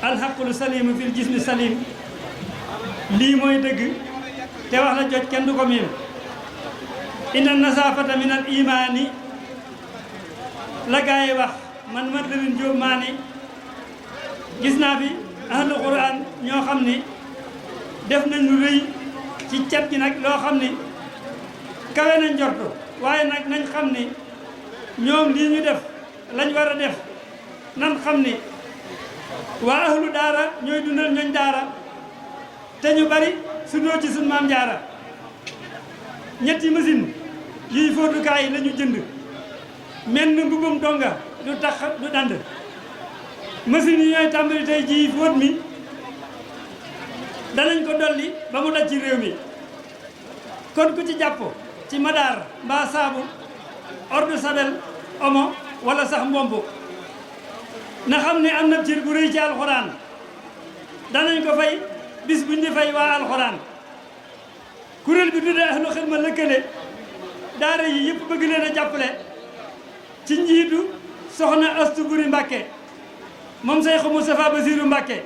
alxaqulu salimu fil jismi salim lii mooy dëgg te wax la jot kenn du ko miim inna nasafata min al imaani la gaa yi wax man Lamine Diop Mané gis naa fi ahlu quran ñoo xam ni def nañ lu rëy ci cet gi nag loo xam ni kawe nañ njortu waaye nag nañ xam ni ñoom lii ñu def lañ war a def nan xam ni waa ahlu daara ñooy dundal ñooñ daara te ñu bari sudoo ci suñ maam jaara ñetti machine yiy fóotukaay yi la ñu jënd mel ni mbubum donga du tax du dand machine yi ñooy tàmbali tey jii fóot mi danañ ko dolli ba mu daj ci réew mi kon ku ci jàpp ci madaar mbaa saabu eau de Javel omo wala sax mbomb na xam ne am na cër bu rëy ci alxuraan danañ ko fay bis buñ di fay waa alxuraan kuréel bi tuddee ahlu xidma lëkkale daara yi yëpp bëgg leen a jàppale ci njiitu soxna Astu Buri Mbàkke moom Seexu Mustafaa Basiiru Mbàkke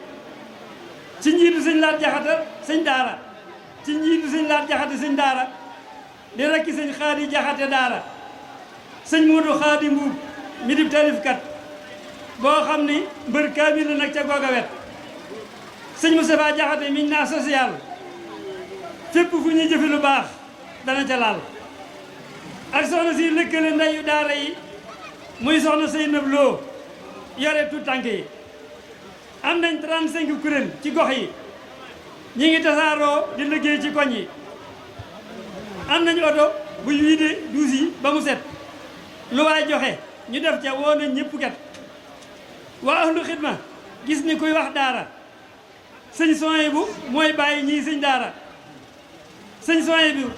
ci njiitu sëñ Laat Jaxate sëñ daara ci njiitu sëñ Laat Jaxate sëñ daara di rakki sëñ Xaadi Jaxate daara sëñ Moodu Xaadi Mbuub mi di tarifkat boo xam ni mbër kaamil la nag ca googa wet sëñ Moustapha Jaxate miñ naa social fépp fu ñuy jëfe lu baax dana ca laal ak soxna si lëkkale ndeyu daara yi muy soxna Seynab Lo yore tout tànk yi am nañ 35 kuréel ci gox yi ñi ngi tasaaroo di liggéey ci koñ yi am nañ oto buy wiide duus yi ba mu set lu waay joxe ñu def ca woo nañ ñëpp kat waa ahlu xidma gis ni kuy wax daara sëñ Sohaybu mooy bàyyi ñii sëñ daara sëñ Sohaybu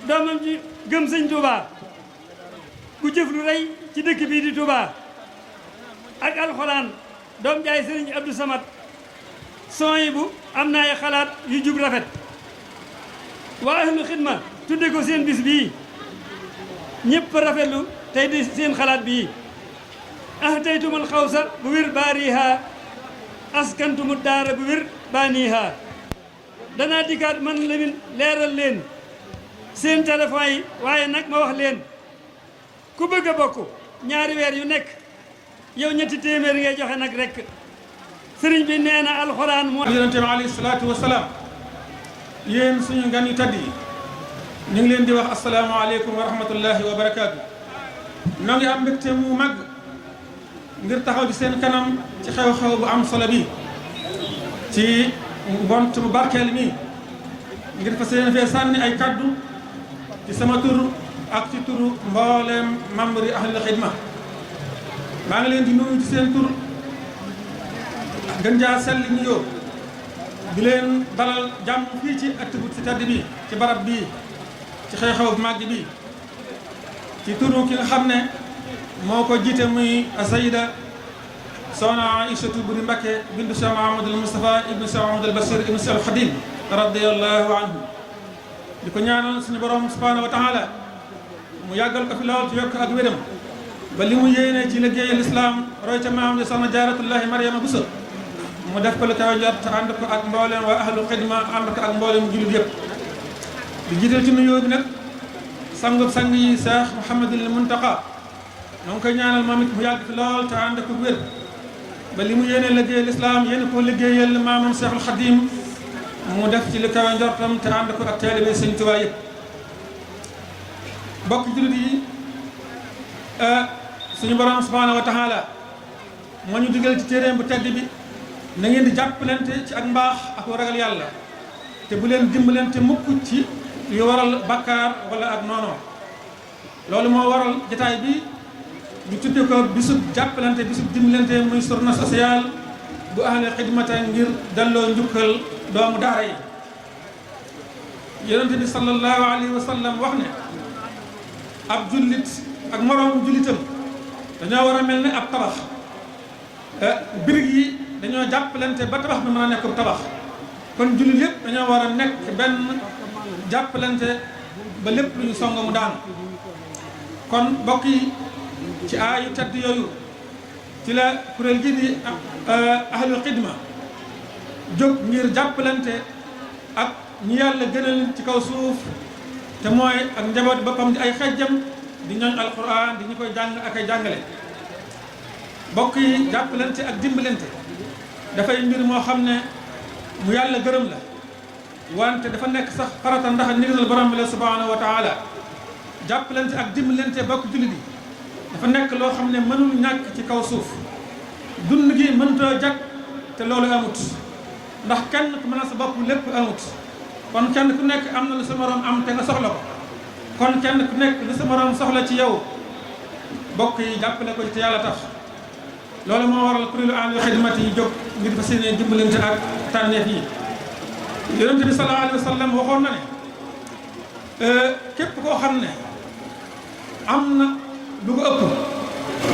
doomam ji gëm sëñ Touba ku jëf lu rëy ci dëkk bii di Touba ak alxuraan doom jaay sëriñ Abdou Samad Sohaybu am na ay xalaat yu jub rafet waa ahlu xidma tudde ko seen bis bii ñëpp rafetlu tey di seen xalaat bii taytumal xawsa bu wér baariha askantumu daara bu wér baaniha danaa dikkaat man Lamine leeral leen seen téléphone yi waaye nag ma wax leen ku bëgg a bokk ñaari weer yu nekk yow ñetti téeméer ngay joxe nag rek sëriñ bi nee na alxuraan moo yonente bi alayhi salaatu wasalaam yéen suñu gan yu tedd yi ñu ngi leen di wax asalaamaaleykum wa rahmatullahi wa barakaatu noo ngi am mbégte mu mag ngir taxaw ci seen kanam ci xew-xew bu am solo bi ci ngont bu barkeel mi ngir fas yéene fee sànni ay kaddu ci sama tur ak ci turu mbooleem membre yi ahlul xidma maa ngi leen di nuyu ci seen tur gën jaa sell nuyoo di leen dalal jàmm fii ci ëtt bu ci tedd bi ci barab bii ci xew-xew bu màgg bi ci turu ki nga xam ne moo ko jiite muy Sayida Soxna Aïchatu Buri Mbakke bintu Cheikh Mahamadul Moustapha ibnu Cheikh Mahamadul Bachir ibnu Cheikh Khadim radiyallahu anhu di ko ñaanal suñu borom subhanahu wa taala mu yàggal ko fi lool ci yokk ak wéram ba li mu yéene ci liggéeyal islam roy ca maam ja Soxna Jaaratullahi Mariama Bousso mu def ko lu kaw jot te ànd ko ak mbooleem waa ahlu xidma ànd ko ak mbooleem jullit yëpp di jiital ci nuyoo bi nag sangub sang yi Cheikh Mouhamadul Muntaqa noo ngi koy ñaanal moom it mu yàgg fi lool te ànd ko wér ba li mu yéene liggéeyal islam yéene ko liggéeyal maamam Cheikhul Khadim mu def ci li kawe njortam te ànd ko ak taalibe Sëñ Tuubaa yëpp bokk jullit yi suñu borom subhanahu wa taala moo ñu digal ci téeréem bu tedd bi na ngeen di jàppalante ci ak mbaax ak ragal yàlla te bu leen dimbalante mukk ci yu waral bakkaar wala ak noono loolu moo waral jotaay bi ñu tudde ko bisub jàppalante bisub dimbalante muy journée sociale bu ahli xidmata ngir delloo njukkal doomu daara yi yonente bi sallallahu alayhi wa sallam wax ne ab jullit ak moroomu jullitam dañoo war a mel ne ab tabax birig yi dañoo jàppalante ba tabax bi mën a nekk tabax kon jullit yëpp dañoo war a nekk benn jàppalante ba lépp lu ñu song mu daan kon mbokk yi ci aayu tedd yooyu ci la kuréel gi di ahlul xidma jóg ngir jàppalante ak ñi yàlla gënal ci kaw suuf te mooy ak njaboot boppam di ay xejjam di ñooñ alquran di ñu koy jàng ak ay jàngale bokk yi jàppalante ak dimbalante dafay mbir moo xam ne mu yàlla gërëm la wante dafa nekk sax farata ndax ndigalal borom bi la subhanahu wa taala jàppalante ak dimbalante bokk jullit yi dafa nekk loo xam ne mënul ñàkk ci kaw suuf dund gi mënutoo jag te loolu amut ndax kenn ku mën a sa bopp lépp amut kon kenn ku nekk am na lu sa morom am te nga soxla ko kon kenn ku nekk lu sa morom soxla ci yow bokk yi jàppale ko te yàlla tax loolu moo waral kuréelu ahlul xidmati yi jóg ngir fas yéene dimbalante ak tànneef yi yonent bi sallallahu alayhi wa sallam waxoon na ne képp koo xam ne am na lu ko ëpp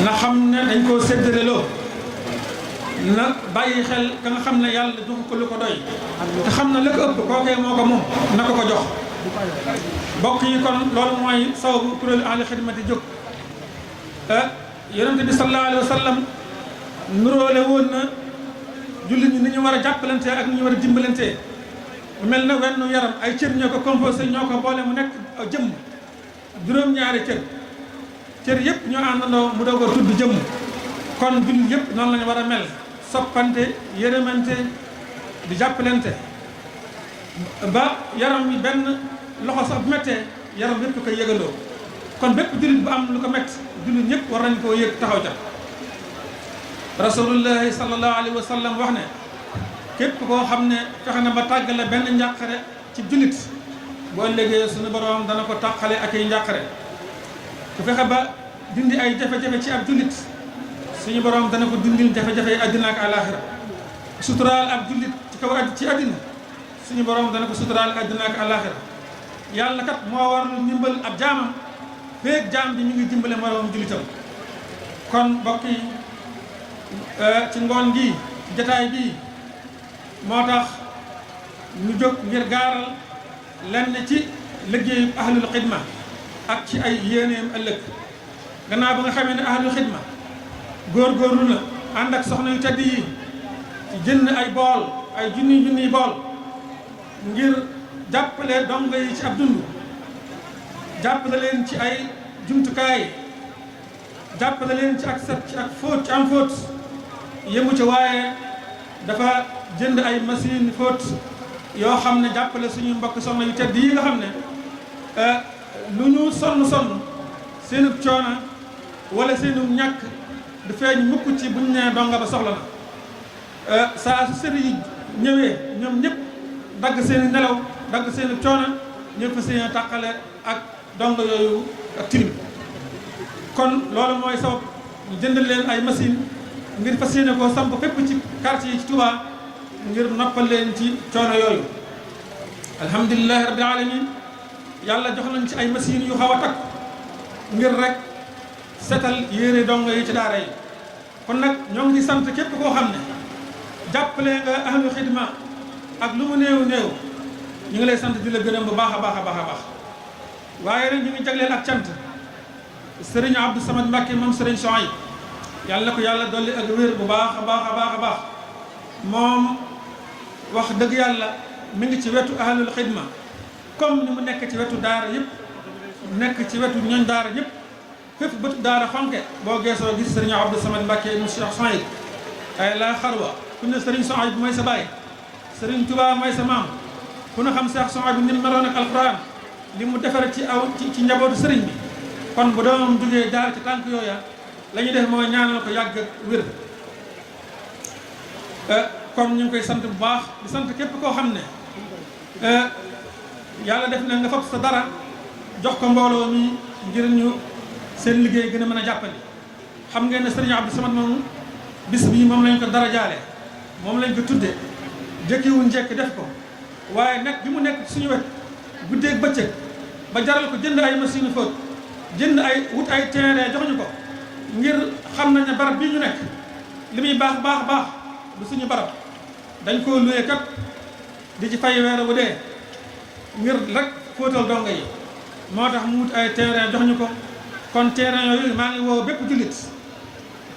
na xam ne dañ koo séddale loo na bàyyi xel ka nga xam ne yàlla jox ko lu ko doy te xam na la ko ëpp kookee moo ko moom na ko jox bokk yi kon loolu mooy sababu kuréelu ahlul xidmati jóg yonent bi sallallahu alayhi wa sallam nuróole woon na jullit ñi ni ñu war a jàppalante ak ni ñu war a dimbalante mel na wenn yaram ay cër ñoo ko composé ñoo ko boole mu nekk jëmm juróom-ñaari cër yëpp ñoo àndandoo mu doog a tudd jëmm kon jullit yëpp noonu la ñu war a mel soppante yërëmante di jàppalante ba yaram wi benn loxo sax bu méttee yaram yëpp koy yëgandoo kon bépp jullit bu am lu ko métti jullit ñëpp war nañ koo yëg taxaw ca rasulullahi sallallahu alayhi wa sallam wax ne képp koo xam ne fexe na ba tàggale benn njàqare ci jullit boo ëllëgee suñu borom dana ko tàqale ak ay njàqare ku fexe ba dindi ay jafe-jafe ci ab jullit suñu borom dana ko dindil jafe-jafe yi àddina ak àlaaxira suturaal ab jullit ci kaw ci àddina suñu borom dana ko suturaal àddina ak àlaaxira yàlla kat moo war lu ndimbal ab jaamam feeg jaam bi mi ngi dimbale moroomam jullitam kon mbokk yi ci ngoon gi ci jataay bii moo tax ñu jóg ngir gaaral lenn ci liggéeyu ahlul xidma ak ci ay yéeneem ëllëg gannaaw ba nga xamee ne ahlul xidma góorgóorlu na ànd ak soxna yu tedd yi ci jënd ay bool ay junniy bool ngir jàppale dongo yi ci ab dund jàppale leen ci ay jumtukaay jàppale leen ci ak set ci ak fóot ci am fóot yëmu ci waaye dafa jënd ay machine fóot yoo xam ne jàppale suñu mbokk soxna yu tedd yi nga xam ne lu ñu sonn seenub coona wala seenub ñàkk du feeñ mukk ci buñ nee donga ba soxla na saa su sëriñ yi ñëwee ñoom ñëpp dagg seen i nelaw dagg seen i coona ñëpp fa seen tàqale ak donga yooyu ak tilim kon loolu mooy sabab ñu jëndal leen ay machine ngir fas yéene koo samp fépp ci quartier yi ci Touba ngir noppal leen ci coono yooyu alhamdulilahi rabbil alamin yàlla jox nañ ci ay machines yu xaw a takk ngir rek setal yére dongo yi ci daara yi kon nag ñoo ngi sant képp koo xam ne jàppale nga ahlul xidma ak lu mu néew ñu ngi lay sant di la gërëm bu baax a baax waaye rek ñu ngi jagleel ak cant Serigne Abdou Samad Mbacké moom Serigne Souhaïbou yàlla na ko yàlla dolli ak wér bu baax a baax moom wax dëgg yàlla mi ngi ci wetu ahlul xidma comme ni mu nekk ci wetu daara yëpp nekk ci wetu ñooñ daara yëpp fépp bëtu daara xonke boo geesoo gis Serigne Abdou Samad Mbacké mu Cheikh Souhaïbou ay la xarwa ku ne Serigne Souhaïbou mooy sa baay Serigne Touba mooy sa maam ku ne xam Cheikh Souhaïbou ni mu meloon ak alquran li mu defare ci njabootu Serigne bi kon bu doomam jógee jaar ci tànk yooya la ñuy def mooy ñaanal ko yàgg wér comme ñu ngi koy sant bu baax di sant képp koo xam ne yàlla def na nga fab sa dara jox ko mbooloo mi ngir ñu seen liggéey gën a mën a jàppandi xam ngeen ne Serigne Abdou Samad moomu bis bii moom lañ ko dara jaale moom lañ ko tudde jëkkiwul njekk def ko waaye nekk bi mu nekk suñu wet guddeeg bëccëg ba jaral ko jënd ay machine fóot jënd ay wut ay terrain jox ñu ko ngir xam nañ ne barab bii ñu nekk li muy baax du suñu barab dañ koo luye kat di ci fay weer bu dee ngir rek fóotal dongo yi moo tax mu wut ay terrain jox ñu ko kon terrain yooyu maa ngi woo bépp jullit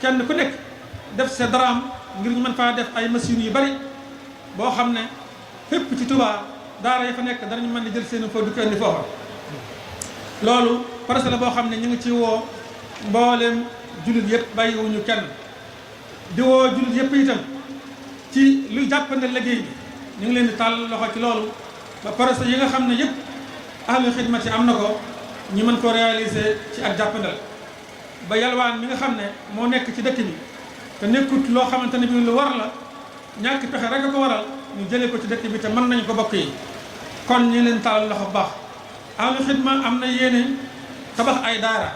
kenn ku nekk def sa daraam ngir ñu mën faa def ay machines yu bari boo xam ne fépp ci Touba daara ya fa nekk danañ mën di jël seen foofu di ko indi foofa loolu projet la boo xam ne ñu ngi ci woo mboolem jullit yëpp bàyyiwuñu kenn di woo jullit yëpp itam ci lu jàppande liggéey bi ñu ngi leen di tàll loxo ci loolu ba projet yi nga xam ne yëpp ahlu xidmati am na ko ñu mën ko réaliser ci ak jàppandal ba yalwaan mi nga xam ne moo nekk ci dëkk bi te nekkut loo xamante ne bi lu war la ñàkk pexe rek a ko waral ñu jëlee ko ci dëkk bi te mën nañu ko bokk yi kon ñu leen tàll loxo bu baax ahlu xidma am na yéene tabax ay daara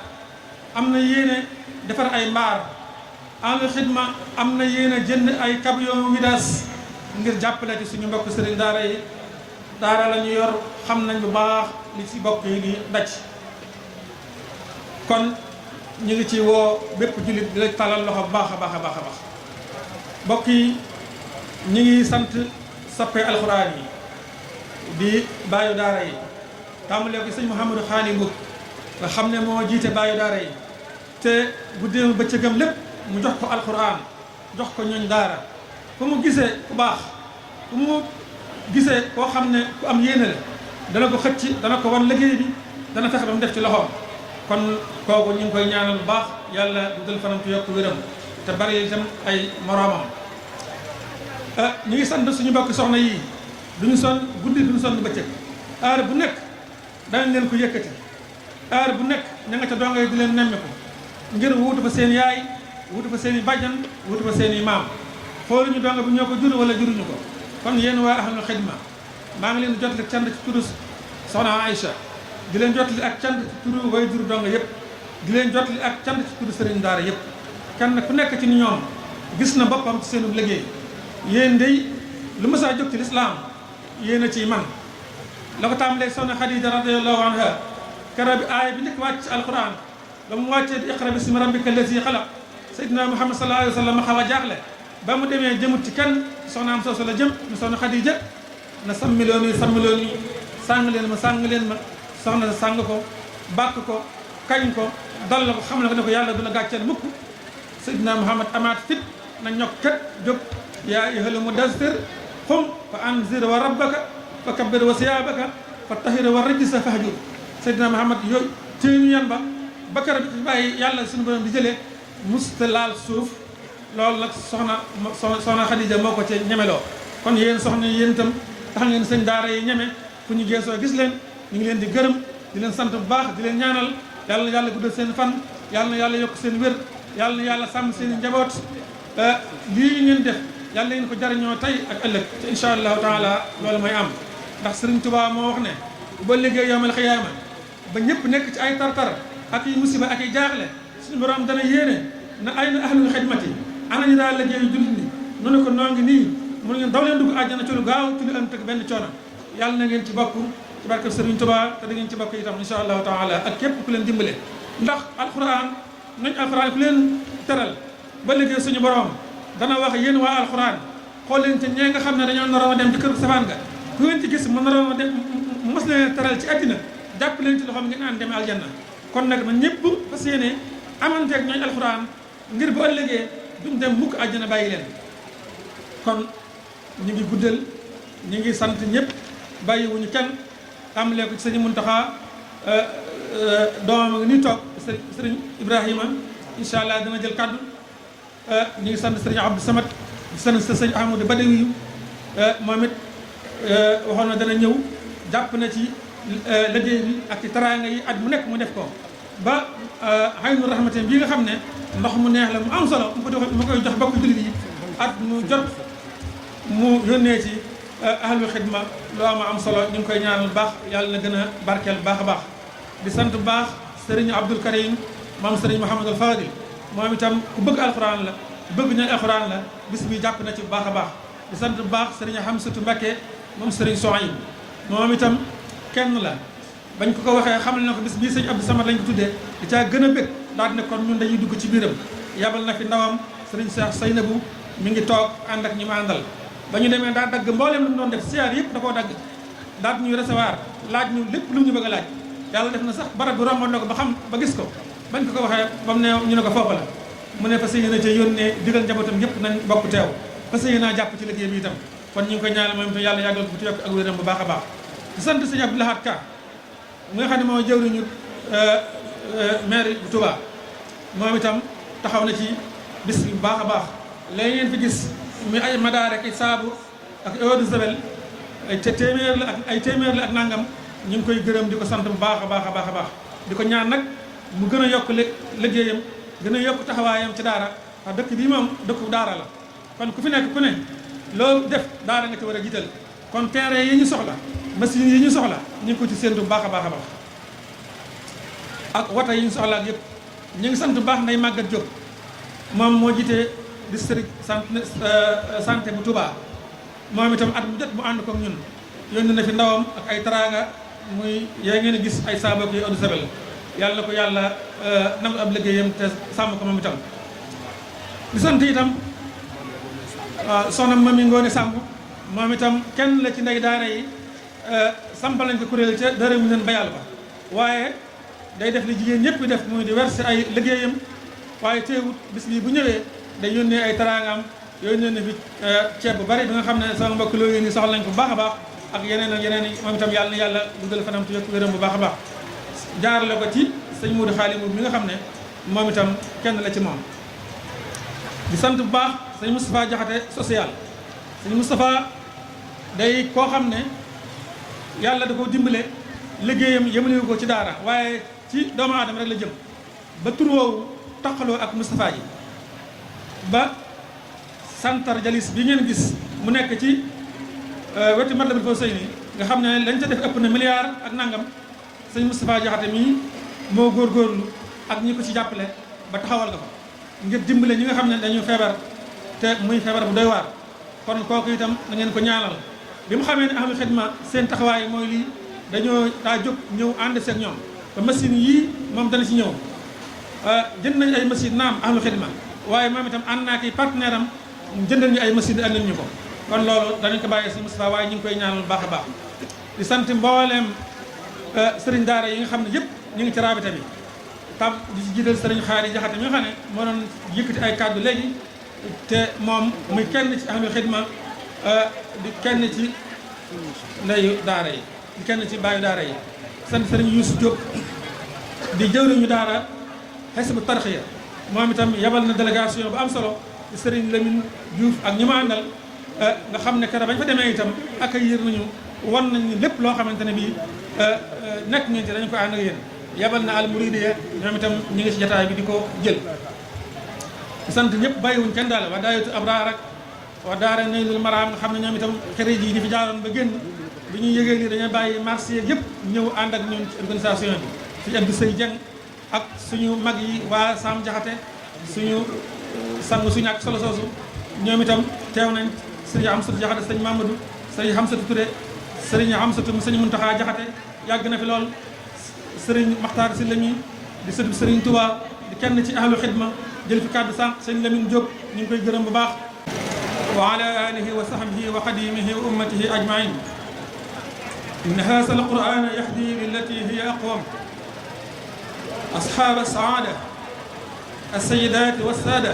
am na yéene defar ay mbaar ahlu xidma am na yéene jënd ay camion vidange ngir jàppale ci suñu mbokk sëriñ daara yi daara la ñu yor xam nañ bu baax li ci bokk yi di daj kon ñu ngi ci woo bépp jullit di la talal loxo bu baax a baax a baax a baax mbokk yi ñu ngi sant sappe alxuraan yi di baayu daara yi tàmbalee ko sëñ Mouhamadou Xaali Mbub nga xam ne moo jiite baayu daara yi te guddeem bëccëgam lépp mu jox ko alxuraan jox ko ñooñ daara fu mu gisee ku baax fu mu gisee koo xam ne ku am yéene la dana ko xëcc dana ko wan liggéey bi dana fexe ba mu def ci loxoom kon kooku ñu ngi koy ñaanal bu baax yàlla guddal fanam te yokk wéram te bari itam ay moroomam ñu ngi sant suñu mbokk soxna yii duñu sonn guddi duñu sonn bëccëg heure bu nekk danañ leen ko yëkkati heure bu nekk ña nga ca donga yi di leen nemmeeku ngir wuutu fa seen yaay wuutu fa seen i bàjjan wuutu fa seen i maam xooluñu donga bi ñoo ko jur wala juruñu ko kon yéen waa ahlul xidma maa ngi leen di jotali cant ci turu soxna Aïcha di leen jotali ak cant ci turu way juru donga yëpp di leen jotali ak cant ci turu sëriñ daara yëpp kenn ku nekk ci ni ñoom gis na boppam ci seenu liggéey yéen day lu ma saa jóg ci lislaam yéen a ciy man la ko tàmbalee soxna Xadija radiyallahu anha kara bi aaya bi njëkk wàcc ci alquran ba mu wàccee di iqra bismi rabbika allazi xalaq sayyidina Muhammad sallallahu alayhi wa sallam ma xaw a jaaxle ba mu demee jëmut ci kenn soxnaam soosu la jëm mu soxna Xadija na sàmmiloo nii sàng leen ma soxna sàng ko bàkk ko kañ ko dal ko xam ne ko yàlla du la gàcceel mukk sayyidina Muhammad amaat fit na ñokkat jóg yaa ayyuhal mudassir qum fa anzir wa rabbaka fa kabbir wa siyaabaka fa tahir wa rajsa fahjur sayyidina Muhammad yooyu téeñu yan ba bakara bi ci bàyyi yàlla suñu borom di jëlee musta laal suuf loolu nag soxna Xadija moo ko ci ñemeloo kon yéen soxna yéen itam tax ngeen sëñ daara yi ñeme fu ñu geesoo gis leen ñu ngi leen di gërëm di leen sant bu baax di leen ñaanal yàlla na yàlla guddal seen fan yàlla na yàlla yokk seen wér yàlla na yàlla sàmm seen i njaboot lii ngeen def yàlla ngeen ko jariñoo tey ak ëllëg te incha allahu taala loolu mooy am ndax Sëriñ Tuubaa moo wax ne ba liggéey yawmal xiyaama ba ñëpp nekk ci ay tartar ak yi musiba ak yi jaaxle suñu borom dana yéene na ay na ahlul xidmati ana ñu daal liggéeyu jullit ni nu ne ko noo ngi nii mu ne leen daw leen dugg àjjana ci lu gaaw ci lu am teg benn coono yàlla na ngeen ci bokk ci barke Sëriñ Tuubaa te da ngeen ci bokk itam incha allahu taala ak képp ku leen dimbale ndax alquran nañ alquran ku leen teral ba liggéey suñu borom dana wax yéen waa alquran xool leen ci ñee nga xam ne dañoo naroon a dem ci kër safaan ga ku ngeen ci gis mu naroon a dem mos leen teral ci àddina jàpp leen ci loxoom ngeen ànd demee aljanna kon nag na ñëpp fas yéene amanteeg ñooñ alquran ngir bu ëllëgee duñ dem mukk àjjana bàyyi leen kon ñu ngi guddal ñu ngi sant ñëpp bàyyiwuñu kenn tàmbalee ko ci sëñ Muntaxa doomam a ngi ni toog sëriñ Ibrahima incha allah dina jël kaddu ñu ngi sant sëriñ Abdou Samad di sant sëriñ Ahmadou Badawi moom it waxoon na dana ñëw jàpp na ci liggéey bi ak ci taraanga yi at mu nekk mu def ko ba Aynu Rahmatin bii nga xam ne ndox mu neex la mu am solo mu koy jox bokk jullit yi at mu jot mu yónnee ci ahlul xidma lu am solo ñu ngi koy ñaanal baax yàlla na gën a barkeel baax a baax di sant baax sëriñ Abdul Karim moom sëriñ Mouhamadul Fadil moom itam ku bëgg alxuraan la bëgg ñooy alxuraan la bis bi jàpp na ci bu baax a baax di sant baax sëriñ Hamsatu Mbakke moom sëriñ Sohayb moom itam kenn la bañ ko waxee xamal na ko bis bii sëñ Abdou Samad lañ ko tuddee di caa gën a bëgg daal ne kon ñun dañuy dugg ci biiram yabal na fi ndawam sëriñ Cheikh Saynabu mi ngi toog ànd ak ñi ma àndal ba ñu demee daa dagg mbooleem lu mu doon def siyaar yëpp da koo dagg daal ñuy recevoir laaj ñu lépp lu ñu bëgg a laaj yàlla def na sax barab bi romboon na ko ba xam ba gis ko bañ ko waxee ba mu ne ñu ne ko foofu la mu ne fas yéene ca yónnee digal njabootam yëpp nañ bokk teew fas yéene jàpp ci liggéey bi itam kon ñu ngi koy ñaanal moom itam yàlla yàggal ko fi yokk ak wéram bu baax a baax di sant sëñ Abdou Lahad Ka mu nga xam ne moo jëwriñu maire bu Touba moom itam taxaw na ci bis bu baax a baax léegi ngeen fi gis muy ay madaar ak saabu ak eau de javel ay téeméer la ak nangam ñu ngi koy gërëm di ko sant bu baax a baax a baax a baax di ko ñaan nag mu gën a yokk liggéeyam gën a yokk taxawaayam ci daara ndax dëkk bii moom dëkku daara la kon ku fi nekk ku ne loo def daara nga ci war a jiital kon terrain yi ñu soxla machines yi ñu soxla ñu ngi ko ci séntu bu baax a baax a baax ak wata yi ñu soxla ak yëpp ñu ngi sant bu baax Ndeye Maguette Diop moom moo jiite district santé bu Touba moom itam at mu jot mu ànd ko ak ñun yónni na fi ndawam ak ay teraanga muy yaa ngeen a gis ay saabo ki eau de javel yàlla na ko yàlla nangu ab liggéeyam te sàmm ko moom itam di sant itam soxna Mami Ngoone Samb moom itam kenn la ci ndey daara yi sampal nañ ko kuréel ca dara mu leen bayal ba waaye day def li jigéen ñëpp def muy di verser ay liggéeyam waaye teewut bis bii bu ñëwee day yónnee ay teraangam yónnee na fi ceeb bu bari bi nga xam ne sama mbokk loolu ni soxla nañ ko bu baax a baax ak yeneen ak yeneen moom itam yàlla na yàlla dugal fanam te yokk wéram bu baax a baax jaarale ko ci sëñ Modou Xaali mi nga xam ne moom itam kenn la ci moom di sant bu baax sëñ Moustapha Jaxate social sëñ Moustapha day koo xam ne yàlla da ko dimbale liggéeyam yëmale ko ci daara waaye ci doomu aadama rek la jëm ba tur woowu taqaloo ak Moustapha yi ba santar jalis bi ngeen gis mu nekk ci wetu Matlabul Fawzayni nga xam ne lañ ca def ëpp na milliard ak nangam sëñ Moustapha Jaxate mii moo góorgóorlu ak ñi ko ci jàppale ba taxawal nga fa ngir dimbale ñi nga xam ne dañu feebar te muy feebar bu doy waar kon kooku itam na ngeen ko ñaanal bi mu xamee ne Ahlul Xidma seen taxawaay mooy lii dañoo daa jóg ñëw ànd seeg ñoom ba machine yii moom dana ci ñëw jënd nañu ay machine naam Ahlul Xidma waaye moom itam ànd naa ki partenaire am jëndal ñu ay machine andil ñu ko kon loolu danañ ko bàyyi si Moustapha waaye ñu ngi koy ñaanal baax a baax di sant mbooleem sëriñ daara yi nga xam ne yëpp ñu ngi ci rabita bi tam di ci jiital sëriñ Xaari Jaxate mi nga xam ne moo doon yëkkati ay kàddu léegi te moom muy kenn ci Ahlul Xidma di kenn ci ndeyu daara yi di kenn ci baayu daara yi sant sëriñ Youssou Diop di jëwriñu daara Hizbut Tarqiyyah moom itam yabal na délégation bu am solo di sëriñ Lamine Diouf ak ñi ma àndal nga xam ne keroog bañ fa demee itam accueillir nañu wan nañu lépp loo xamante ne bii nekk ngeen ci dañu ko ànd ak yéen yabal na al muridiya ñoom itam ñi ngi ci jotaay bi di ko jël sant ñëpp bàyyiwuñ kenn daal waa daayatu Abraar ak waa daara Naylul Maraam nga xam ne ñoom itam xarit yi di fi jaaroon ba génn bi ñuy yëgee ni dañoo bàyyi marché yëpp ñëw ànd ak ñun ci organisation bi suñu Abdou Sey Dieng ak suñu mag yi waa Sam Jaxate suñu sang suñu ak solo soosu ñoom itam teew nañ sëriñ Amsatu Jaxate sëriñ Mamadou sëriñ Amsatu Touré sëriñ Amsatu sëriñ Muntaxa Jaxate yàgg na fi lool sëriñ Maxtaar Si Lami di sëriñ sëriñ Touba di kenn ci Ahlul Xidma jël fi kàddu sànq sëriñ Lamine Diop ñu ngi koy gërëm bu baax wa ala alihi wa sahbihi wa xadimihi wa ummatihi ajmain inna haza alqur'ana yahdi lillati hiya aqwam ashab as-saada as-sayyidat was-saada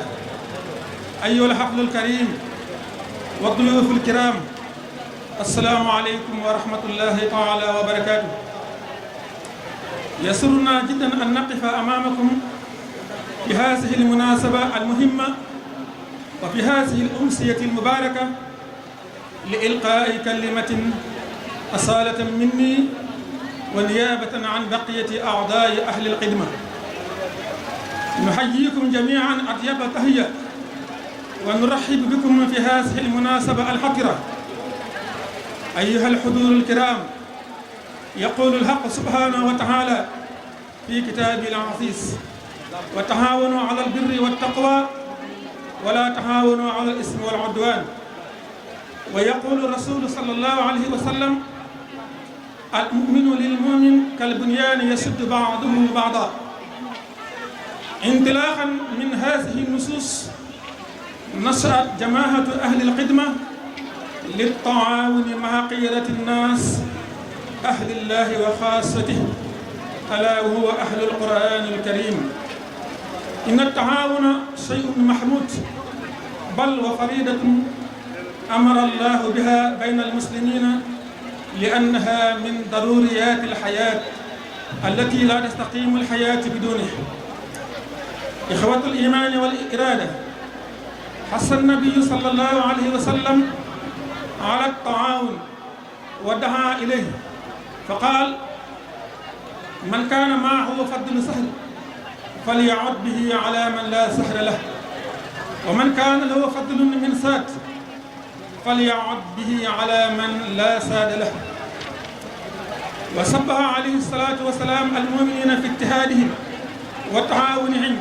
ayyuha al-hafl al-karim wa duyuf al-kiram assalamu alaykum wa rahmatullahi ta'ala wa barakatuh yasuruna jiddan an naqifa amamakum في هذه المناسبة المهمة وفي هذه الأمسية المباركة لإلقاء كلمة أصالة مني ونيابة عن بقية أعضاء أهل الخدمة نحييكم جميعا أطيب تحية ونرحب بكم في هذه المناسبة الحقرة أيها الحضور الكرام يقول الحق سبحانه وتعالى في كتابه العزيز وتعاونوا على البر والتقوى ولا تعاونوا على الإثم والعدوان ويقول الرسول صلى الله عليه وسلم المؤمن للمؤمن كالبنيان يشد بعضه بعضا انطلاقا من هذه النصوص نشأت جماعة أهل الخدمة للتعاون مع قيادة الناس أهل الله وخاصته ألا وهو أهل القرآن الكريم إن التعاون شيء محمود بل وفريدة أمر الله بها بين المسلمين لأنها من ضروريات الحياة التي لا تستقيم الحياة بدونه. إخوة الإيمان والإرادة، حث النبي صلى الله عليه وسلم على التعاون ودعا إليه فقال: من كان معه فضل سهل فليعد به على من لا سهل له، ومن كان له فضل من ساد فليعد به على من لا ساد له. وشبه عليه الصلاة والسلام المؤمنين في اتحادهم وتعاونهم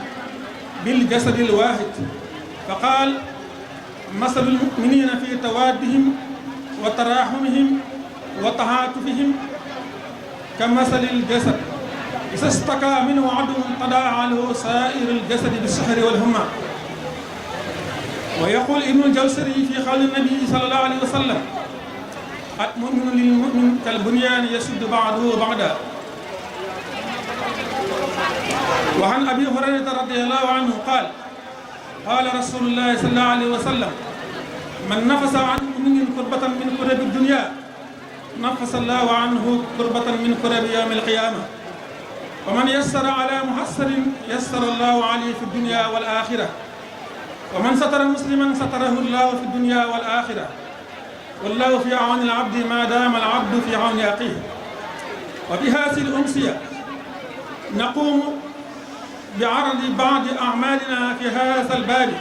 بالجسد الواحد فقال: مثل المؤمنين في توادهم وتراحمهم وتعاطفهم كمثل الجسد إذا اشتكى منه عضو تداعى له سائر الجسد بالسحر والهمة. ويقول ابن الجوزري في قول النبي صلى الله عليه وسلم: المؤمن للمؤمن كالبنيان يشد بعضه بعضا. وعن أبي هريرة رضي الله عنه قال: قال رسول الله صلى الله عليه وسلم: من نفس عن مؤمن كربة من كرب الدنيا نفس الله عنه كربة من كرب يوم القيامة، ومن يسر على محسر يسر الله عليه في الدنيا والآخرة، ومن ستر مسلما ستره الله في الدنيا والآخرة، والله في عون العبد ما دام العبد في عون أخيه. وبهذه الأمسية نقوم بعرض بعض أعمالنا في هذا الباب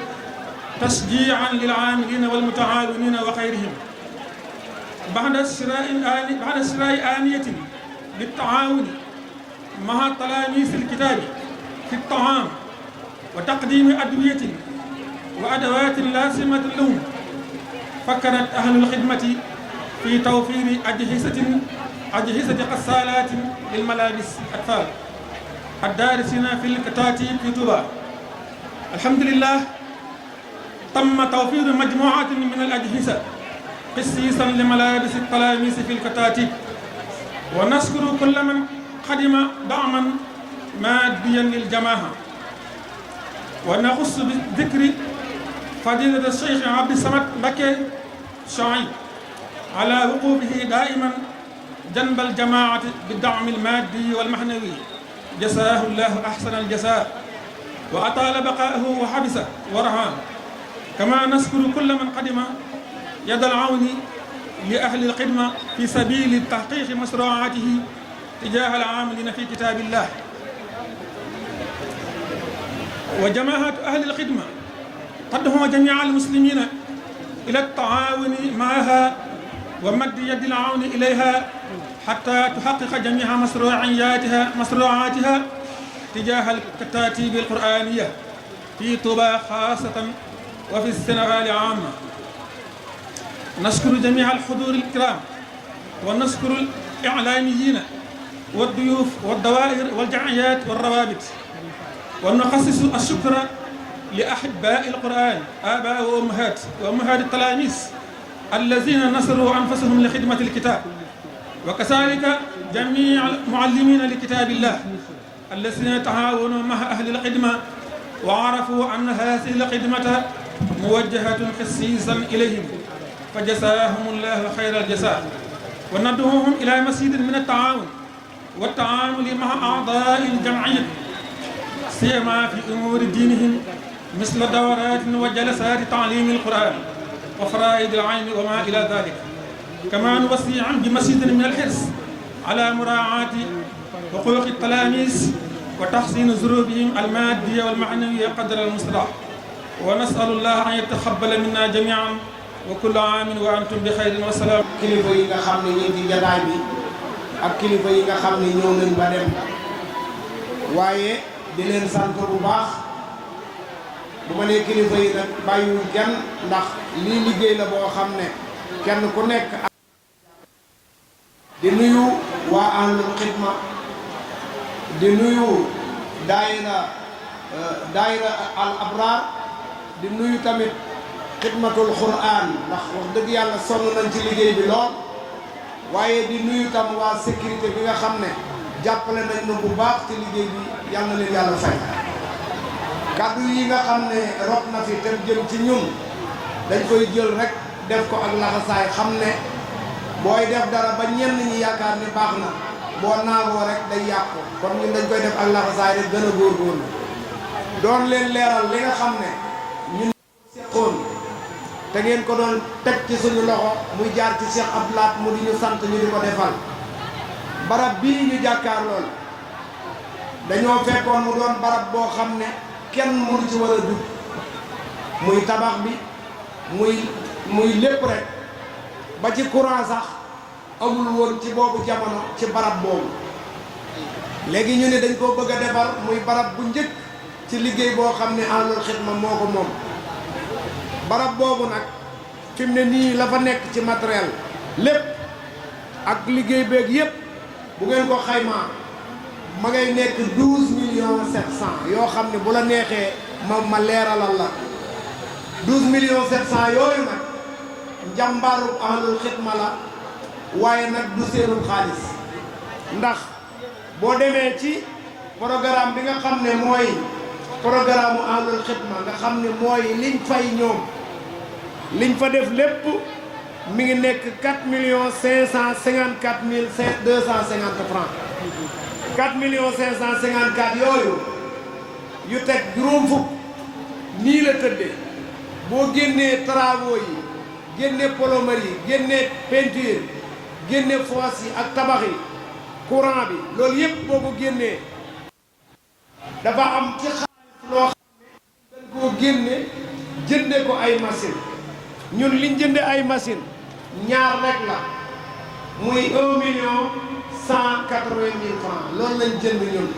تشجيعا للعاملين والمتعاونين وخيرهم. بعد شراء آنية للتعاون مع تلاميذ الكتاب في الطعام وتقديم أدوية وأدوات لازمة لهم، فكرت أهل الخدمة في توفير أجهزة غسالات للملابس الأطفال الدارسين في الكتاتيب في طوبى. الحمد لله تم توفير مجموعة من الأجهزة خصيصا لملابس التلاميذ في الكتاتيب، ونشكر كل من خدم دعما ماديا للجماعة. ونخص بذكر فضيلة الشيخ عبد الصمد مكي شعيب على وقوفه دائما جنب الجماعة بالدعم المادي والمعنوي، جزاه الله أحسن الجزاء وأطال بقاءه وحبسه ورعاه. كما نشكر كل من قدم يد العون لأهل الخدمة في سبيل تحقيق مشروعاته تجاه العاملين في كتاب الله. وجماعة أهل الخدمة تدعو جميع المسلمين إلى التعاون معها ومد يد العون إليها حتى تحقق جميع مشروعاتها تجاه الكتاتيب القرآنية في طوبى خاصة وفي السنغال عامة. نشكر جميع الحضور الكرام ونشكر الإعلاميين والضيوف والدوائر والجمعيات والروابط، ونخصص الشكر لأحباء القرآن آباء وأمهات التلاميذ الذين نصروا أنفسهم لخدمة الكتاب، وكذلك جميع المعلمين لكتاب الله الذين تعاونوا مع أهل الخدمة وعرفوا أن هذه الخدمة موجهة خصيصا إليهم، فجزاهم الله خير الجزاء. وندعوهم إلى مزيد من التعاون والتعامل مع أعضاء الجمعية سيما في أمور دينهم مثل دورات وجلسات تعليم القرآن وفرائض العين وما إلى ذلك. كما نوصي بمزيد من الحرص على مراعاة حقوق التلاميذ وتحسين ظروفهم المادية والمعنوية قدر المستطاع. ونسأل الله أن يتقبل منا جميعا وكل عام وأنتم بخير والسلام. kilifa yi nga xam ne ñu ngi ci jataay bi ak kilifa yi nga xam ne ñëw nañ ba dem, waaye di leen sant bu baax. bu ma nee kilifa yi nag bàyyiwul kenn, ndax lii liggéey la boo xam ne kenn ku nekk. di nuyu waa ahlul xidma, di nuyu daayira al abraar, di nuyu tamit xidmatul quraan, ndax wax dëgg yàlla sonn nañ ci liggéey bi lool. waaye di nuyu tam waa sécurité bi nga xam ne jàppale nañ na bu baax ci liggéey bi, yàlla na leen yàlla fay. kaddu yi nga xam ne rot na fi te jëm ci ñun dañ koy jël rek def ko ak laxasaay xam ne booy def dara ba ñenn ñi yaakaar ne baax na boo naagoo rek day yàqu kon ñun dañ koy def ak laxasaay rek gën a góorgóorlu doon leen leeral li nga xam ne ñun seqoon te ngeen ko doon teg ci suñu loxo muy jaar ci Cheikh Abdou Lahad mu di ñu sant ñu di ko defal barab bii ñu jàkkaar lool dañoo fekkoon mu doon barab boo xam ne kenn mënu ci war a dugg muy tabax bi muy lépp rek ba ci courant sax amul woon ci boobu jamono ci barab boobu léegi ñu ne dañ koo bëgg a defar muy barab bu njëkk ci liggéey boo xam ne Ahlul Xidma moo ko moom barab boobu nag fi mu ne nii la fa nekk ci matériel lépp ak liggéey beeg yépp bu ngeen ko xaymaa ma ngay nekk 12,700,000 yoo xam ne bu la neexee ma leeralal la 12,700,000 yooyu nag njàmbaaru Ahlul Xidma la waaye nag du seenum xaalis ndax boo demee ci programme bi nga xam ne mooy programme Ahlul Xidma nga xam ne mooy liñ fay ñoom liñ fa def lépp mi ngi nekk 4,554,250 francs 4,554,000 yooyu yu teg juróom fukk nii la tëddee boo génnee travaux yi génne plomberie yi génne peinture génne fosse yi ak tabax yi courant bi loolu yépp boo ko génnee dafa am ci xaalis loo xam ne dañ koo génne jënde ko ay machine ñun liñ jënde ay machine ñaar rek la muy 1,180,000 francs loolu lañ jënd ñun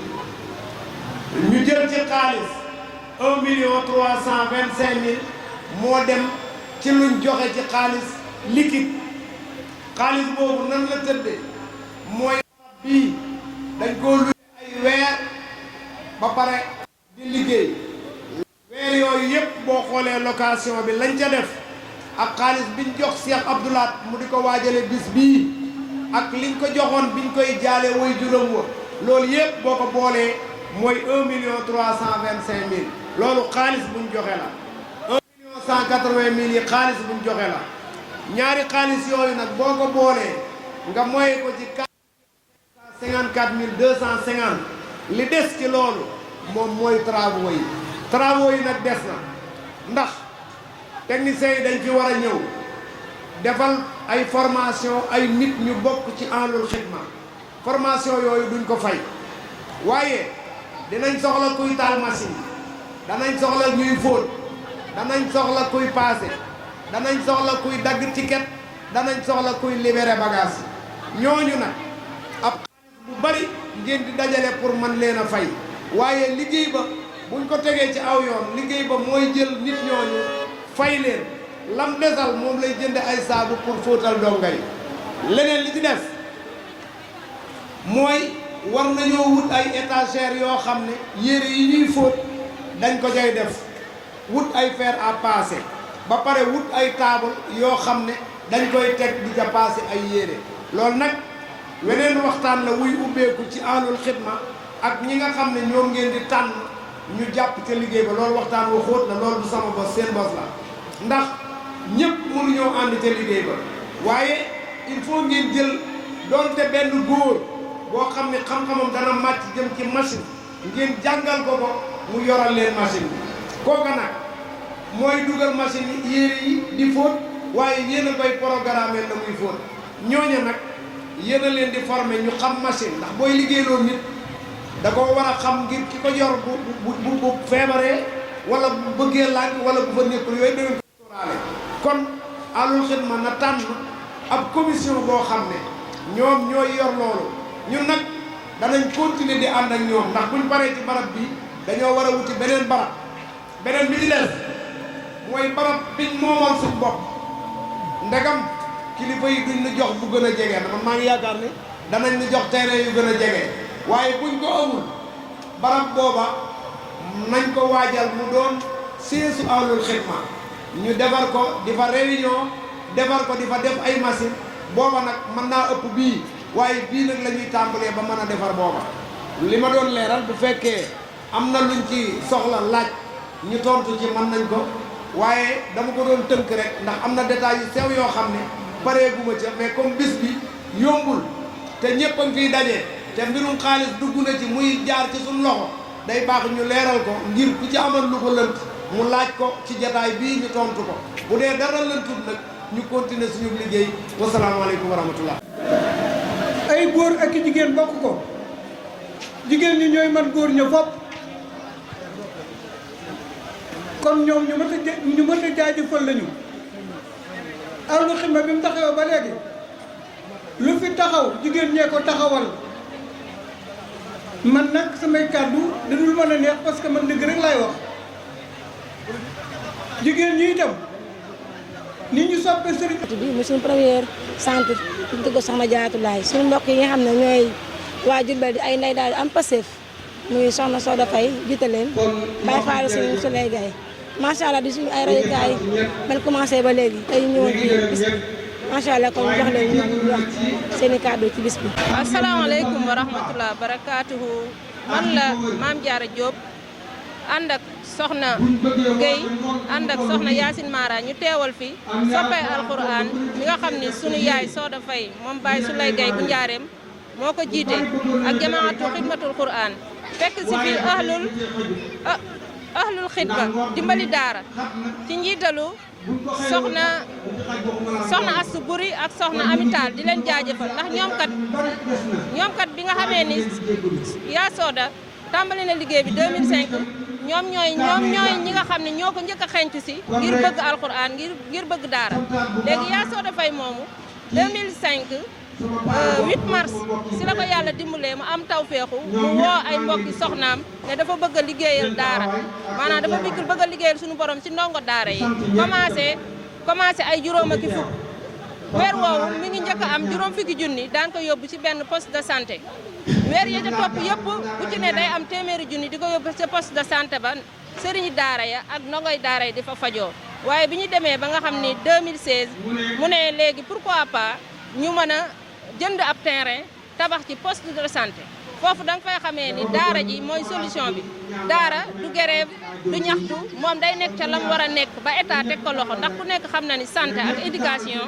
ñu jël ci xaalis 1,325,000 moo dem ci luñ joxe ci xaalis liquide xaalis boobu nan la tëddee mooy bii dañ koo luye ay weer ba pare di liggéey weer yooyu yépp boo xoolee location bi lañ ca def ak xaalis biñ jox Cheikh Abdou Lahad mu di ko waajale bis bii ak liñ ko joxoon biñ koy jaale woy juróom wa loolu yépp boo ko boolee mooy 1,325,000 loolu xaalis buñ joxe la 1,180,000 yi xaalis buñ joxe la ñaari xaalis yooyu nag boo ko boolee nga moye ko ci 4,54,250 li des ci loolu moom mooy travaux yi nag des na ndax techniciens yi dañ fi war a ñëw defal ay formation ay nit ñu bokk ci Ahlul Xidma formation yooyu duñ ko fay waaye dinañ soxla kuy taal machine danañ soxla ñuy fóot danañ soxla kuy paase danañ soxla kuy dagg ticket danañ soxla kuy libérer bagage ñooñu nag ab xaalis bu bari ngeen di dajale pour man leen a fay waaye liggéey ba buñ ko tegee ci aw yoon liggéey ba mooy jël nit ñooñu fay leen lam desal moom lay jënde ay saabu pour fóotal donga yi leneen li ci des mooy war nañoo wut ay étagères yoo xam ne yére yi ñuy fóot dañ ko jay def wut ay fer à passer ba pare wut ay table yoo xam ne dañ koy teg di ca passer ay yére loolu nag weneen waxtaan la wuy ubbeeku ci Ahlul Xidma ak ñi nga xam ne ñoom ngeen di tànn ñu jàpp ca liggéey ba loolu waxtaan wu xóot la loolu du sama bos seen bos la ndax ñëpp mënuñoo ànd ca liggéey ba waaye il faut ngeen jël doonte benn góor boo xam ne xam-xamam dana màcc jëm ci machine ngeen jàngal ko mu yoral leen machine bi kooka nag mooy dugal machine yi yére yi di fóot waaye yéen a koy programme la muy fóot ñooña nag yéen a leen di former ñu xam machine ndax booy liggéeyloo nit da ko war a xam ngir ki ko yor bu feebaree wala bu bëggee laaj wala bu fa nekkul yooyu da ngeen ko sóoraale kon Ahlul Xidma na tànn ab commission boo xam ne ñoom ñooy yor loolu ñun nag danañ continuer di ànd ak ñoom ndax buñ paree ci barab bi dañoo war a wuti beneen barab beneen bi di des mooy barab biñ moomal suñ bopp ndegam kilifa yi duñ ñu jox bu gën a jege man maa ngi yaakaar ne danañ ñu jox terrain yu gën a jege waaye buñ ko amul barab booba nañ ko waajal mu doon seesu Ahlul Xidma ñu defar ko di fa réunion defar ko di fa def ay machine booba nag mën naa ëpp bii waaye bii nag la ñuy tàmbalee ba mën a defar booba li ma doon leeral bu fekkee am na luñ ci soxla laaj ñu tontu ci mën nañ ko waaye dama ko doon tënk rek ndax am na détails yu sew yoo xam ne pareeguma ca mais comme bis bi yombul te ñëpp a ngi fiy daje te mbirum xaalis dugg na ci muy jaar ci suñu loxo day baax ñu leeral ko ngir ku ci amal lu ko lënt mu laaj ko ci jataay bii ñu tontu ko bu dee dara lëntut nag ñu continuer suñu liggéey wasalaamaaleykum wa rahmatullah. ay góor ak i jigéen bokk ko jigéen ñi ñooy man góor ña fopp kon ñoom ñu mën a jaajëfal lañu Ahlu Xidma bi mu taxawee ba léegi lu fi taxaw jigéen ñee ko taxawal man nag samay kàddu dadul mën a neex parce que man dëgg rek laay wax jigéen ñi itam nit ñu soppee sëriñ bi mu suñu première centre ñu dëgg Soxna Jaaratullaay suñu mbokk yi nga xam ne ñooy waa Jurbel di ay ndey daal di am passif muy soxna Soda Faye jiite leen Baye Fall suñu Souley Gaye macha allah di suñu ay royukaay man commencé ba léegi tey ñu ñëwoon ci bis bi macha allah kon jox leen ñu wax seen i kàddu ci bis bi. asalaamaaleykum wa rahmatulah barakaatuhu man la Maam Jaara Diop ànd ak soxna Guèye ànd ak soxna Yacine Mara ñu teewal fi soppay alquran mi nga xam ni sunu yaay Soda Faye moom Baye Souley Gaye bu njaareem moo ko jiite ak jamaatu xidmatul quran fekk si fi ahlul xidma dimbali daara ci njiitalu soxna Astu Buri ak soxna Amital di leen jaajëfal ndax ñoom kat bi nga xamee ni yaa Soda tàmbali na liggéey bi 2005 ñoom ñooy ñi nga xam ne ñoo ko njëkk a xeeñtu si ngir bëgg alquran ngir bëgg daara léegi yaa Soda Faye moomu 2005 8 mars si la ko yàlla dimbalee mu am tawféexu mu woo ay mbokki soxnaam ne dafa bëgg a liggéeyal daara maanaam dafa bëgg a liggéeyal suñu borom ci ndongo daara yi commencé ay juróom ak fukk weer woowu mi ngi njëkk a am juróom fukki junni daan ko yóbbu ci benn poste de santé weer ya ca topp yëpp bu ci ne day am téeméeri junni di ko yóbbu ci poste de santé ba sëriñi daara ya ak ndongoy daara yi di fa fajoo waaye bi ñu demee ba nga xam ni 2016 mu ne léegi pourquoi pas ñu mën a jënd ab terrain tabax ci poste de santé foofu da nga fay xamee ni daara ji mooy solution bi daara du grève du ñaxtu moom day nekk ca lam war a nekk ba état teg ko loxo ndax ku nekk xam na ni santé ak éducation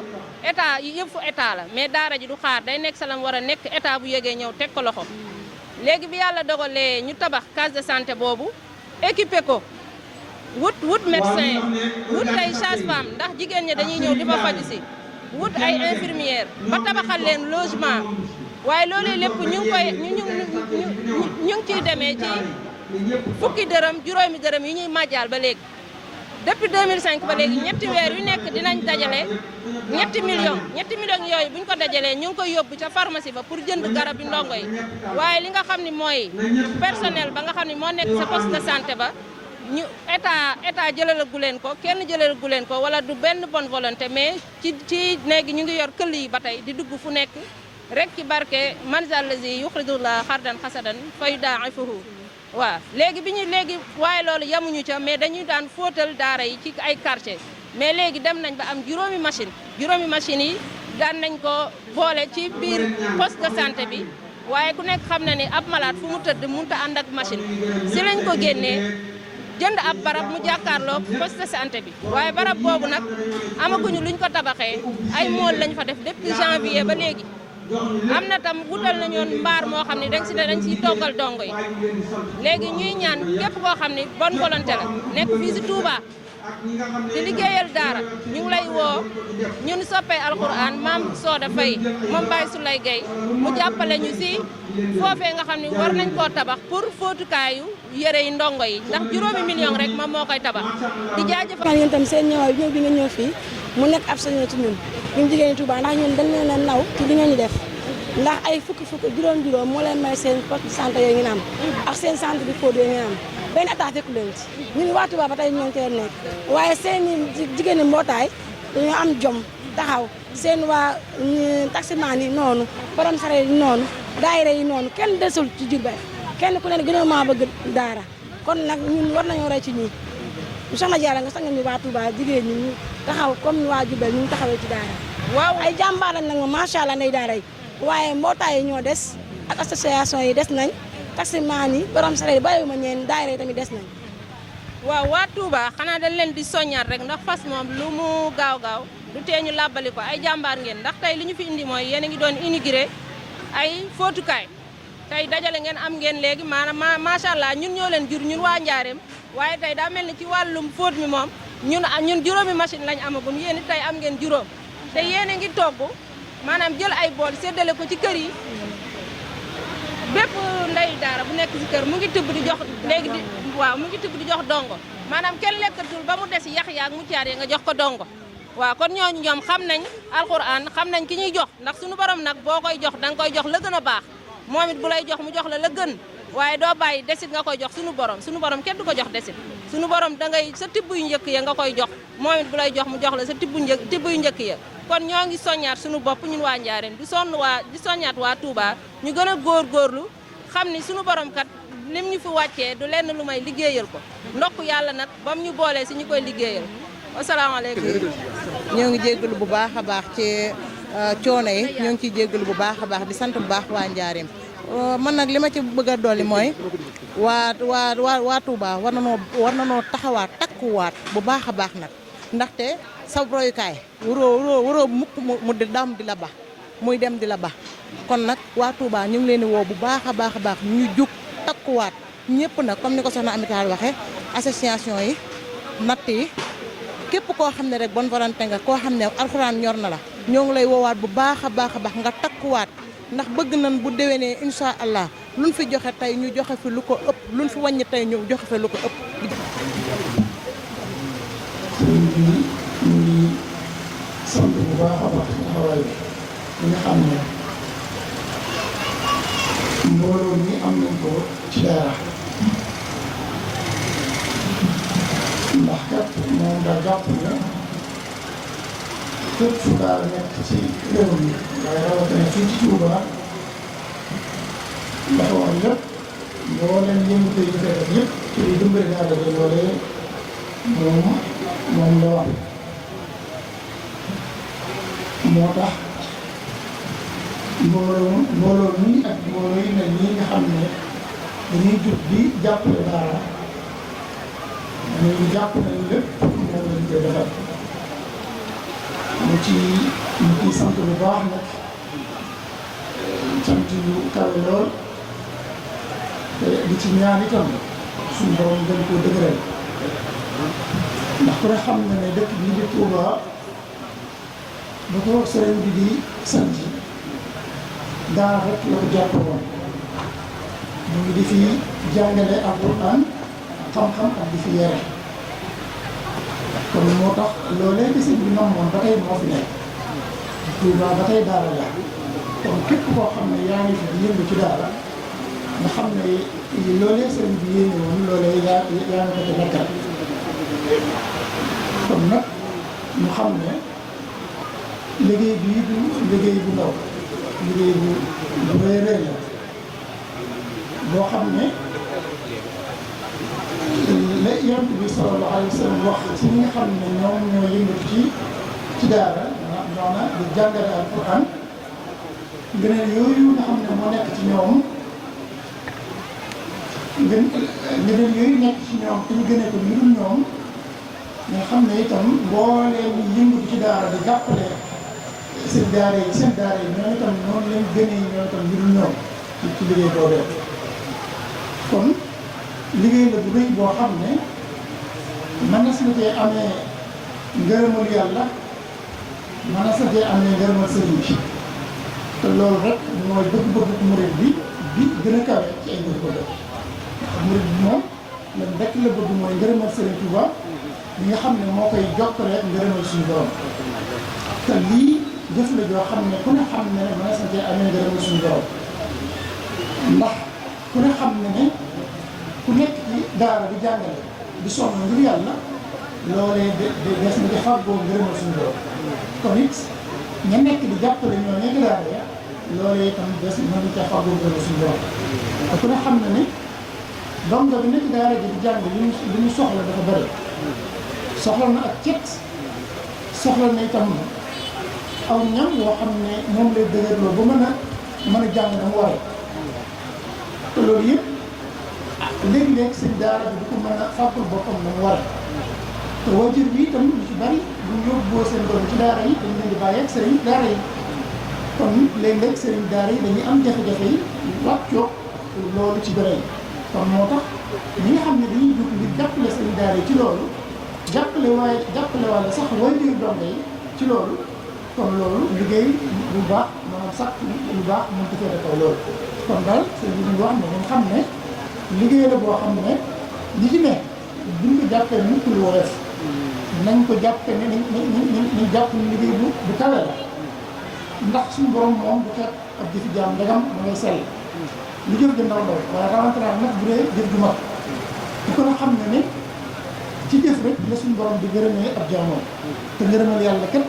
état yëpp fu état la mais daara ji du xaar day nekk sa lam war a nekk état bu yegee ñëw teg ko loxo léegi bi yàlla dogalee ñu tabax case de santé boobu équipé ko wut médecin wut ay sage-femme ndax jigéen ñi dañuy ñëw di fa faju si wut ay infirmière ba tabaxal leen logement waaye loolu lépp ñu ngi ciy demee ci fukki dërëm juróomi dërëm yi ñuy màjjaal ba léegi depuis 2005 ba léegi ñetti weer yu nekk dinañ dajale ñetti millions yooyu bu ñu ko dajalee ñu ngi koy yóbbu ca pharmacie ba pour jënd garab yi ndongo yi waaye li nga xam ni mooy personnel ba nga xam ni moo nekk sa poste de santé ba ñu état jëlalagu leen ko kenn jëlalagu leen ko wala du benn bonne volonté mais ci néegi ñu ngi yor këll yi ba tey di dugg fu nekk rek ci barke manzal lazi yuxridullah xardan xasadan fa yudaa'ifuhu waaw léegi waaye loolu yamuñu ca mais dañuy daan fóotal daara yi ci ay quartier mais léegi dem nañ ba am juróomi machine yi daan nañ ko boole ci biir poste de santé bi waaye ku nekk xam na ni ab malade fu mu tëdd mënut a ànd ak machine si lañ ko génnee jënd ab barab mu jàkkaarloog poste de santé bi waaye barab boobu nag amaguñu luñ ko tabaxee ay mool lañ fa def depuis janvier ba léegi am na tam wutal nañoon mbaar moo xam ne dañ siy toggal dongo yi léegi ñuy ñaan képp koo xam ne bonne volonté la nekk fii si Touba di liggéeyal daara ñu ngi lay woo ñun soppee alquran Maam Soda Faye moom Baye Souley Gaye mu jàppale ñu si foofee nga xam ne war nañ koo tabax pour fóotukaayu yére yi ndongo yi ndax juróomi million rek moom moo koy tabax di jaajëfal yéen tam seen ñëwaay bi nga ñëw fii mu nekk ab sañoo ci ñun jigéen ñi Touba ndax ñun dañ leen a naw ci li ngeen ñu def ndax ay fukki juróom moo leen may seen poste de santé yooyu ngeen am ak seen centre de fóot yooyu ngeen am benn état fekku leen ci ñun waa Touba ba tey ñoo ngi koy nekk waaye seen jigéen ñi mbootaay dañoo am jom taxaw seen waa taximaan yi noonu borom sare yi noonu daayira yi noonu kenn desul ci Jurbel kenn ku ne gënoon maa bëgg daara kon nag ñun war nañoo roy ci ñii soxna Jaara nga sax nga ñu waa Touba jigéen ñi ñu taxaw comme ni waa Jurbel ñu taxawee ci daara waaw ay jàmbaar lañ nag moom macha allah ndey daara yi waaye mbootaay yi ñoo des ak association yi des nañ taximaan yi borom sare yi bàyyiwuma ñeen daayira yi tamit des nañ waaw waa Touba xanaa dañ leen di soññaat rek ndax fas moom lu mu gaaw du tee ñu làbbali ko ay jàmbaar ngeen ndax tey li ñu fi indi mooy yéen a ngi doon inauguré ay fóotukaay tey dajale ngeen am ngeen léegi maanaam macha allah ñun ñoo leen jur ñun waa Njaareem waaye tey daa mel ni ci wàllum fóot mi moom ñun juróomi machine lañ amagum yéen it tey am ngeen juróom te yéen a ngi togg maanaam jël ay bool séddale ko ci kër yi bépp ndey daara bu nekk ci kër mu ngi tibb di jox léegi mu ngi tibb di jox dongo maanaam kenn lekkatul ba mu des yax yaag mu caar ya nga jox ko dongo waaw kon ñooñu ñoom xam nañ alxuraan xam nañ ki ñuy jox ndax suñu borom nag boo koy jox da nga koy jox la gën a baax moom it bu lay jox mu jox la gën waaye doo bàyyi desit nga koy jox suñu borom kenn du ko jox desit suñu borom da ngay sa tibb yu njëkk ya nga koy jox moom it bu lay jox mu jox la sa tibb yu njëkk ya kon ñoo ngi soññaat suñu bopp ñun waa Njaaréem di soññaat waa Touba ñu gën a góorgóorlu xam ni suñu borom kat lim ñu fi wàccee du lenn lu may liggéeyal ko ndokk yàlla nag bam ñu boolee si ñu koy liggéeyal asalaamaaleykum. ñoo ngi jéggalu bu baax a baax ci coono yi ñoo ngi ciy jéggalu bu baax a baax di sant bu baax waa Njaaréem man nag li ma ci bëgg a dolli mooy waa Touba war nanoo taxawaat takkuwaat bu baax a baax nag ndaxte sa royukaay waroo mukk mu di dam di la ba muy dem di la ba kon nag waa Touba ñu ngi leen di woo bu baax a baax ñu jug takkuwaat ñëpp nag comme ni ko soxna Amital waxee association yi natt yi képp koo xam ne rek bonne volonté nga koo xam ne alxuraan ñor na la ñoo ngi lay woowaat bu baax a baax nga takkuwaat ndax bëgg nañ bu déwénee incha allah luñ fi joxe tey ñu joxe fi lu ko ëpp luñ fi wàññi tey ñu joxe fi lu ko ëpp. sant bu baax a baax taxawaay bi nga xam ne mbooloo mi am nañ ko ci daara ndax kat moom daa jàpp ne fépp fu daara nekk ci réew mi waaye rawatina fii ci Touba dafa wax lépp boo leen yëngute yi fay def yëpp ci li dimbali daara ji loolee moom la wax moo tax mbooloo mi ak mbooloo yi mel nii nga xam ne dañuy jug di jàppale daara dañuy jàpp nañ lépp moom lañ koy defal mu ciy sant bu baax nag sant yu kawe lool te di ci ñaan itam suñu borom gën koo dëgëral ndax ku ne xam na ne dëkk bii di Touba ba ko sëriñ bi di sant daara rek la ko jàppe woon mu ngi di fi jàngale alxuraan xam-xam ak di fi yare kon moo tax loolee di sëñ bi namoon ba tey moo fi nekk Touba ba tey daara la kon képp koo xam ne yaa ngi fi di yëngu ci daara nga xam ne loolee sëriñ bi yéene woon loolee yaa ngi ko ci nekkal kon nag ñu xam ne liggéey bii du liggéey bu ndaw liggéey bu rëy la boo xam ne la Yonent bi sallallahu alayhi wa sallam wax ci ñi nga xam ne ñoom ñoo yëngatu ci daara ñoona di jàngale alquran ngëneel yooyu nga xam ne moo nekk ci ñoom ngëneel yooyu nekk ci ñoom te ñu gënee ko ñu dul ñoom nga xam ne itam mbooleem yëngatu ci daara di jàppale seen daara yi ñoom itam noonu lañ gënee ñoom itam ñu dul ñoom ci liggéey boobee kon liggéey la bu rëy boo xam ne mën na si cee amee ngërëmal yàlla mën na si cee amee ngërëmal sëriñ bi te loolu rek mooy bëgg-bëgg murid bi gën a kawe ci ay bëgg-bëgg murid bi moom lan rek la bëgg mooy ngërëmal sëriñ Touba li nga xam ne moo koy jokkale ngërëmal suñu borom te lii jëf la joo xam ne ku ne xam ne mën na si cee amee ngërëmal suñu borom ndax ku ne xam ne ku nekk ci daara di jàngale di sonn ngir yàlla loolee des na ci fàggoo ngërëmal suñu borom kon it ña nekk di jàppale ñoo nekk daara ya loolee itam des na ci fàggoo ngërëmal suñu borom te ku ne xam na ne donga bi nekk daara ji di jàng li ñu soxla dafa bëri soxla na ak cet soxla na itam aw ñam yoo xam ne moom lay dëgërloo ba mën a jàng na mu waree te loolu yëpp léegi-léeg seen daara bi du ko mën a fàggul boppam na mu war te waajur bi itam lu ci bari bu yóbboo seen doom ci daara yi dañ leen di bàyyi ak sëriñ daara yi kon léeg-léeg sëriñ daara yi dañuy am jafe-jafe yi wàccoo loolu ci gone yi kon moo tax ñi nga xam ne dañuy jóg ngir jàppale sëriñ daara yi ci loolu jàppale walla sax waajur donga yi ci loolu kon loolu liggéey bu baax maanaam sax lu baax mën ko féete kaw loolu kon daal sëriñ bi ñu wax ne dañ xam ne liggéey la boo xam ne li ci ne buñ ko jàppee ni ku lu woyof nañ ko jàppee ne nañ jàpp ni liggéey bu kawe la ndax suñu borom moom bu fekk ab jëfi jaam ndegam ma ngay sell lu jëf ju ndaw ndaw waaye rawante naa nag bu dee jëf ju mag bu ko xam ne ne ci jëf rek la suñu borom di gërëmee ab jaamoom te ngërëmal yàlla kat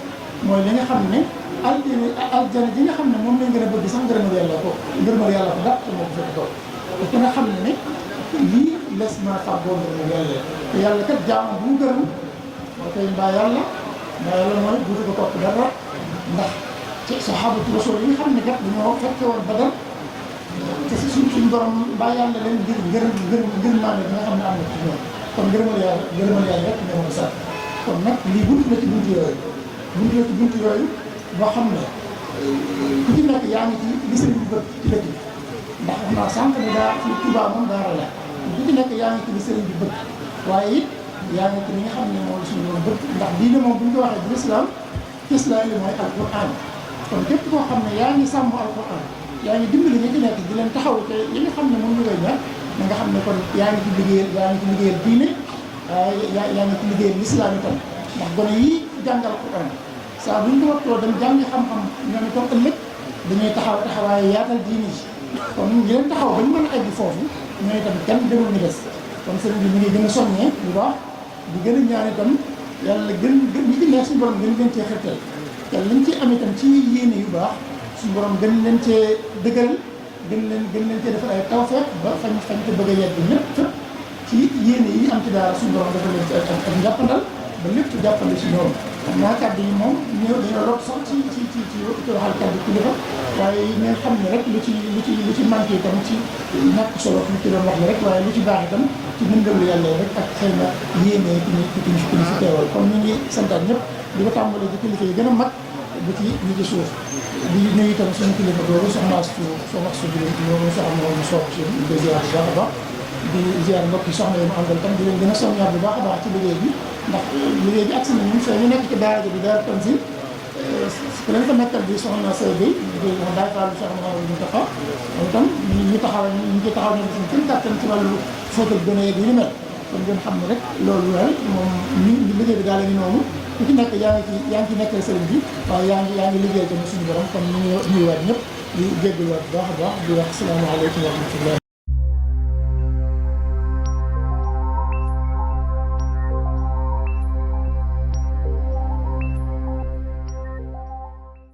mooy li nga xam ne aljana ji nga xam ne moom lañ gën a bëgg sax ngërëmal yàlla ko dàq te moo ko fekk kaw te ku ne xam ne lii les ma fàggoo ngërëmal yàlla te yàlla kat jaamam bu mu gërëm moo koy mbaa yàlla mooy buutu ko topp dara ndax ci sahabatu rasul yi nga xam ne kat dañoo fekke woon Badar te si suñ borom mbaa yàlla leen ngir maa ne bi nga xam ne am na ci ñoom kon ngërëmal yàlla rek ñoo mën a sax kon nag lii buntu la ci buntu yooyu boo xam ne ku ci nekk yaa ngi ci li sëriñ bi bëgg ci dëkk bi ndax xam naa sànq ne daa fi Tuubaa moom daara la ku ci nekk yaa ngi ci li sëriñ bi bëgg waaye it yaa ngi ci li nga xam ne moom suñu doon bëgg ndax diine moom bu ñu ko waxee bu lislaam li mooy alquran kon képp koo xam ne yaa ngi sàmm alquran yaa ngi dimbali ñi ci nekk di leen taxaw te yi nga xam ne moom ñu koy ñaan na nga xam ne kon yaa ngi ci liggéeyal diine waaye yaa ngi ci liggéeyal lislaam itam ndax gone yi jàngal alquran saa bu ñu ko wattoo dem jàngi xam-xam ñoom itam ëllëg dañuy taxawaaye yaatal diine ji kon ñu leen taxaw ba ñu mën a egg foofu ñooy itam kenn demul ñu des kon sëriñ bi ñu ngi gën a soññee bu baax di gën a ñaan itam yàlla gën ñi ci neex suñu borom gën cee xirtal te lañ ci am itam ci yéene yu baax suñu borom gën leen cee dëgëral gën leen cee defal ay tawfeex ba fañ te bëgg a yegg ñëpp fépp ci yéene yi am ci daara suñu borom dafa leen ci ak njàppandal ba lépp jàppale si ñoom xam naa kàddu yi moom dañoo lot sax ci waxal kàddu kilifa waaye ngeen xam ne rek lu ci manqué itam ci ñàkk solo fi ci doon wax la rek waaye lu ci baax itam ci ndimbalu yàlla rek ak xëy na yéene ki ñu fi teewal kon ñu ngi santaat ñëpp di ko tàmbalee ci kilifa yi gën a mag bu ci ñi ci suuf di nuyu itam suñu kilifa boobu soxna su loolu soxna moom soog si di ziar bu baax a baax di ziar mbokk yi soxna yi mu àndal tam di leen gën a soññaat bu baax a baax ci liggéey bi ndax liggéey bi agsi na ñun fee ñu nekk ci daara ji di daara Tanzil ku leen ko nekkal di soxna Seye Gueye moom daay faal bi soxna Maodo ñu taxaw moom itam ñu taxaw ne def ñu kenn kàttan ci wàllu fóotal gën a yegg yi ni mel kon ngeen xam ne rek loolu daal moom liggéey bi daal la ñu noonu ku ci nekk yaa ngi ci nekkal sëriñ bi waaye yaa ngi liggéey tamit suñu borom kon ñu ngi nuyuwaat ñëpp di jéggaluwaat bu baax a baax di wax salaamaaleykum wa rahmatullah